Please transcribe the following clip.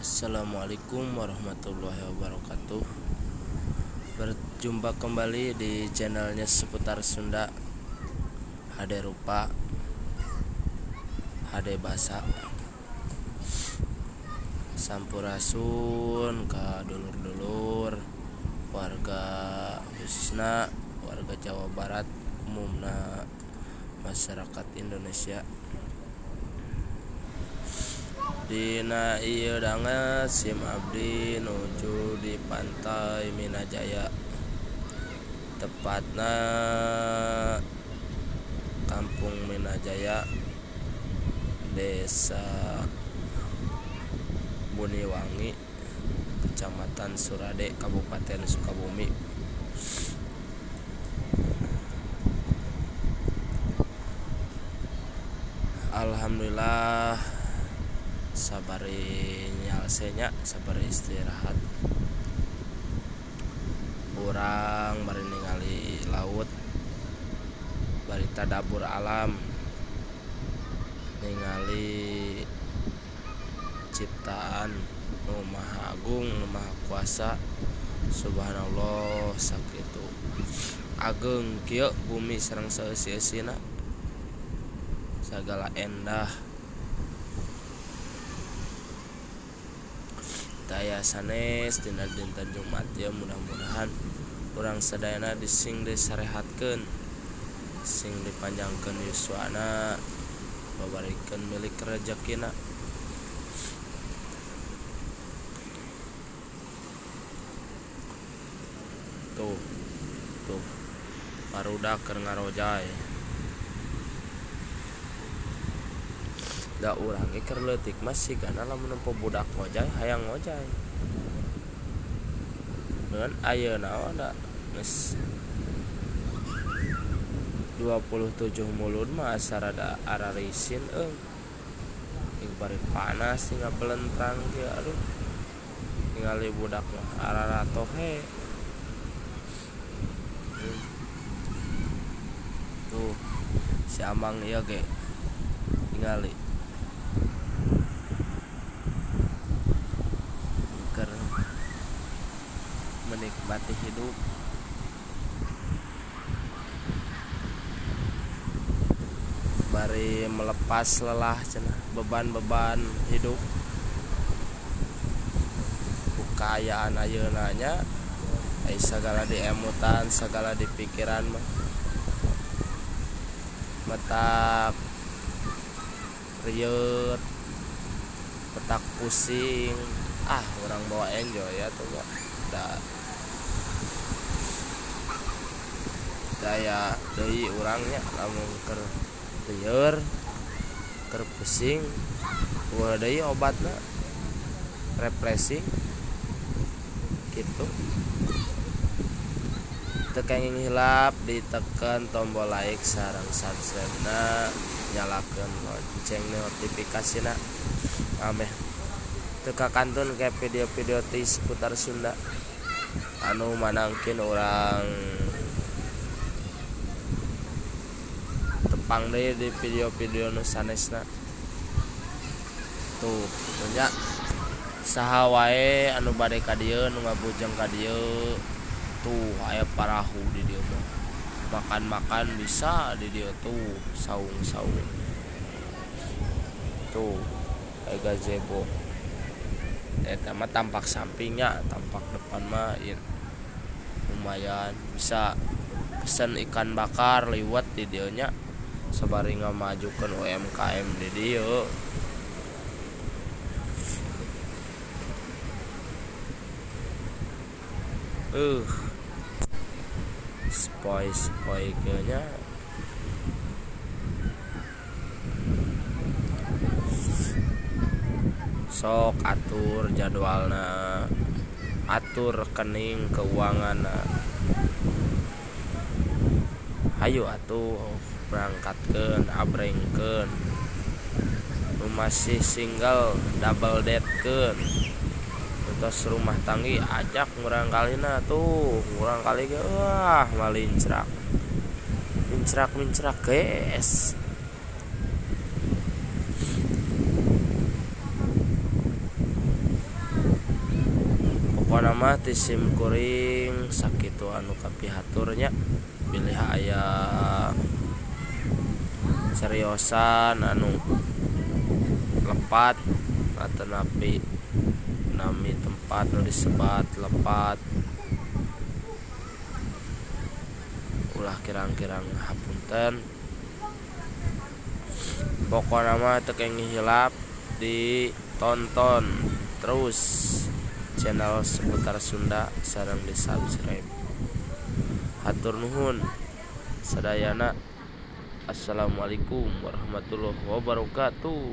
Assalamualaikum warahmatullahi wabarakatuh. Berjumpa kembali di channelnya seputar Sunda, HD Rupa, HD Basa. Sampurasun ka dulur-dulur warga, khususna warga Jawa Barat, umumna masyarakat Indonesia. Dina ieu danget sim abdi nuju di Pantai Minajaya, tepatna Kampung Minajaya, Desa Buniwangi, Kecamatan Surade, Kabupaten Sukabumi. Alhamdulillah sabari nyalse nya, sabari istirahat urang bari ningali laut, bari tadabur alam, ningali ciptaan nu maha agung, nu maha kuasa. Subhanallah, sakitu ageng kieu bumi sareng saeusi-eusina, sagala endah. Daya sanes dina dinten Jumat ya, mudah-mudahan urang sadayana dising disarehatkeun, sing dipanjangkeun yuswana, babarikeun milik rejekina. Tuh, tuh barudak keur ngarojay. Da urang ge keur leutik mah sigana lamun nempo budak ngojay hayang ngojay. Ngan ayeuna mah da geus 27 mulud mah asa rada ararisin euy. Ing bari panas tinggal belentrang kieu, aduh. Ningali budak mah araratohe. Tuh si Amang ieu ge ningali keur menikmati hidup. Bari melepas lelah cenah, beban-beban hidup. Kaayaan ayeuna nya, ai sagala diemutan, sagala dipikiran mah matak rieut, petak pusing. Ah, urang bawa enjoy ya tuh nya. Da daya deui urang nya lamun keur lieur, keur pusing, eueuh deui obatna refreshing gitu. Teu kenging hilap ditekan tombol like sareng subscribe-na, nyalakeun lonceng notifikasina ameh teu kakantun ke video-video ti seputar Sunda anu manangkin urang tepang deui di video-video nu sanesna. Tuh nya saha wae anu bade ka dieu, nu ngabujeng ka dieu. Tuh aya parahu di dieu mah, makan-makan bisa di dieu tuh, saung-saung. Tuh aya gazebo. Eta mah tampak sampingnya, tampak depan mah ieu lumayan bisa pesen ikan bakar liwet di dieu nya, sabari ngamajukeun UMKM di dieu. Spoi-spoi kieu nya. Sok atur jadwalna, atur rekening keuanganna. Hayu atuh berangkatkeun, abrengkeun. Nu masih single double date-keun. Tos rumah tanggi ajak ngurang kalina tuh, ngurang kali ge wah malincrak. Mincrak-mincrak guys. Pokona mah ti sim kuring sakitu anu kapihatur nya, bilih aya cariosan anu lepat atanapi nami tempat nu disebat lepat ulah kirang-kirang hapunten. Pokona mah teu kenging hilap ditonton terus channel Seputar Sunda sareng di subscribe. Hatur nuhun sadayana. Assalamualaikum warahmatullahi wabarakatuh.